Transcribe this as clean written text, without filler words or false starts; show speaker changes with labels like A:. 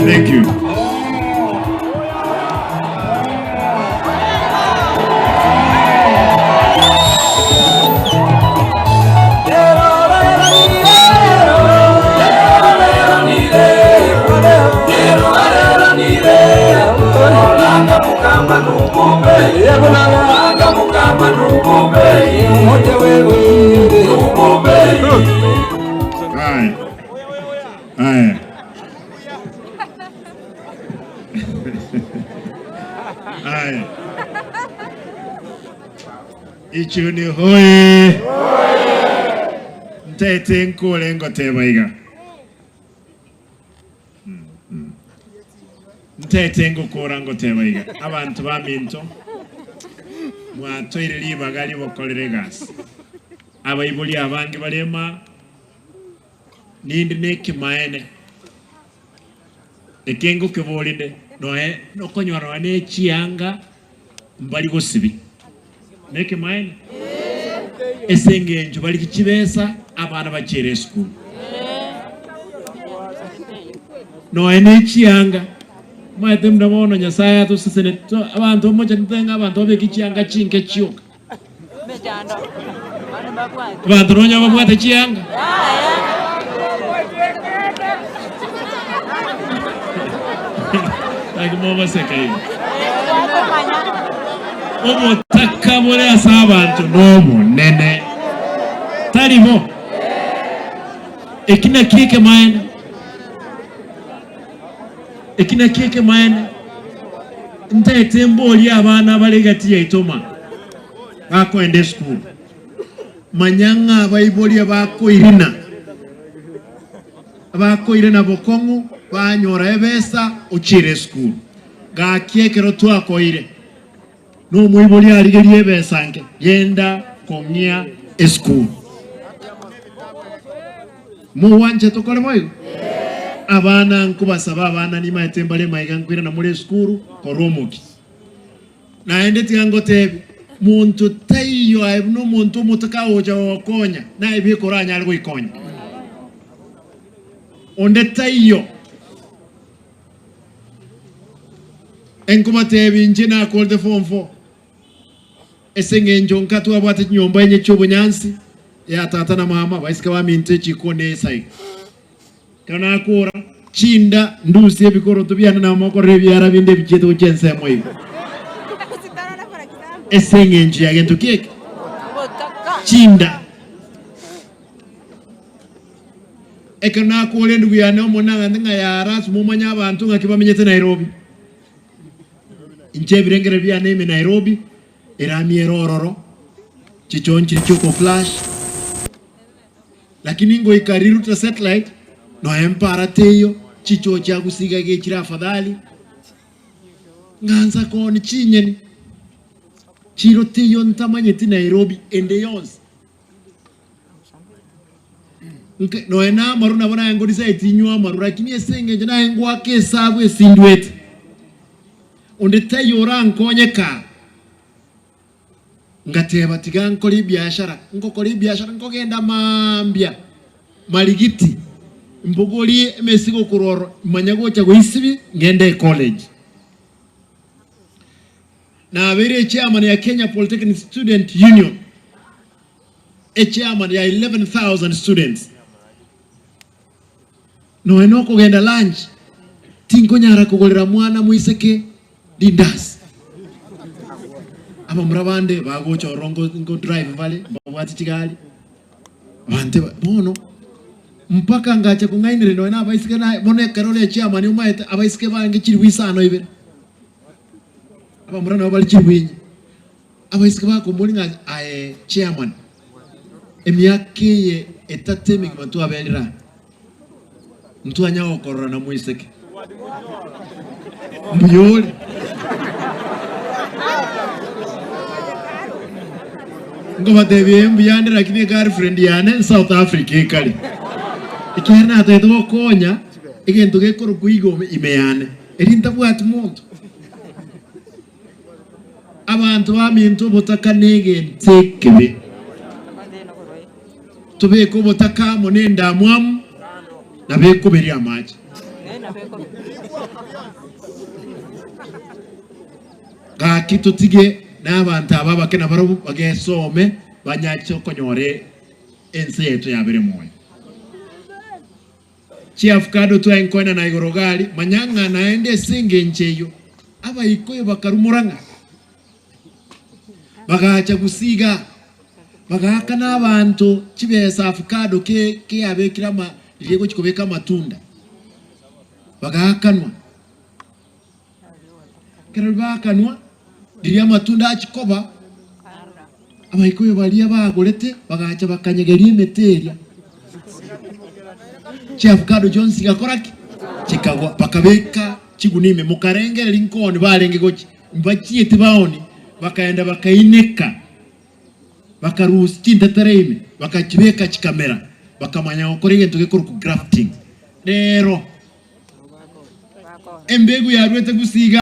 A: Thank you. Aya. Aya. Aya. Ichuni hoye. Ntaete nkore ngoteba iga. Ntaete ngokora ngoteba iga. Abanto baminto mwatoire ribaga ribokorera egasi. Abaibori abange bare ema Ninde nekimaene, eke ngokeborinde, noe nokonyora nonya ne chianga mbari gosibi. Nekimaene? Ase engencho barigie chibesa abana bachiere esukuru. Noe ne chianga, omanyete buna bono Nyasaye atoseseneti, abanto mochanete ng'a abanto babeke chianga chinke chioka. Abanto nonya babwate chianga. Naki mogoseka iga. Obotaka bore ase abanto nobonene. Tari bo? Eki nakio ekemaene. Eki nakio ekemaene. Ntaete mborie abana bare egati yaito ma bakoenda esukuru. Manya ng'a abaiboria bakoirina, bakoirina bokong'u banyora ebesa ochiere esukuru. Gaki ekero twakoire nomoiboria arigerie ebesa nke, genda kong'ia esukuru. Mogwanchete okore boigo? Abana nkobasaba abana nimaete mbare maiga nkoirana more esukuru korwa omokia. Naende tiga ngotebie, monto taiyo aye buna omonto omotaka agocha gogokonya, naye bweka oranyare goikonya. Onde taiyo. Enkobatebia inche nakorete form four. Ase engencho nka twabwate chinyomba enye chi'obonyansi, ya tata na mama, baiseke baminto echikoni esaiga. Ekero nakora chinda ndusie ebikoroto biane na mokorere ebiara binde ebichiete gochia ensemo igo. Ase engencho ya gento ki eke? Chinda. Ekero nakora endugu yane omonene agante ng'a yara ase momanye abanto ng'aki bamenyete Nairobi. Inche ebirengererio biane ime Nairobi, erami ere ororo, chichoo nchiri chi'okoflash, lakini ngoika Riruta satellite, nonya mpara teiyo, chichoo chia Gusii iga gechire afadhali, ng'ansa kooni chinyeni, chiro teiyo ntamanyeti Nairobi ende yonsi. Nka- nonya na amaru nabo naye ngo decide tinywa amaru lakini ase eng'encho naye ngoaka esabu esindwete. Onde taiyo orankonye kaa. Ngateba tiga nkore ebiashara, ngokora ebiashara nkogenda maambia marigiti, mbogorie emesigo korwa ororo manye gocha goisibi ngende ecollege. Nabeire echairman ya Kenya Polytechnic Student Union, echairman ya 11,000 students. Nonya nokogenda lunch tinkonyara kogorera mwana moiseke rindasi. Abamura bande bagocha ororo nko nko drive bare mbabwati chigari, abanto ba bono mpaka ngacha kong'ainereria nonya na abaiseke naye bono ekero ore echairman omaete abaiseke bange chilifu isano ibere, abamura nabo bare chilifu inye. Abaiseke bakomboria ng'a aye chairman, emiaka eye etato emegima twaberire aa, ntwanya gokorora na moiseke. Mbuya ore? Nkobatebia ee mbuya ande lakini egirlfriend yane South Africa ekare. Ekiagera natagete gokonya egento gekorokwa igo ime yane, eri ntabwati monto. Abanto baminto obotaka negento ekebe. Tobeke obotaka amo nendamwamu, nabo ekoberia amache. Gaki totige na abanto aba abake nabarabwo bagesome banyache okonyora ense yaito yabere moyo. Chiafukado twaye nkoenana igoro gari, manya ng'a naende ase engencho eyio Abaikoyo bakarumora ng'a bagacha gusiga, bagaakana abanto chibesa afukado ke keyabekire ama riria egochi kobeka amatunda, bagaakanwa. Ekero baakanwa, riria amatunda achia koba, Abaikoyo baria bagorete bagacha bakanyegeria emete eria, chiavocado chionsi chigakora ki? Chikagwa. Bakabeka chigunia ime, mokarengereria nkoni barenge gochia, mbachieti baoni, bakaenda bakaineka, bakarusia chintetere ime, bakachibeka chikamera, bakamanya gokora egento gekorokwa grafting. Rero, embegu yaruete gusii iga.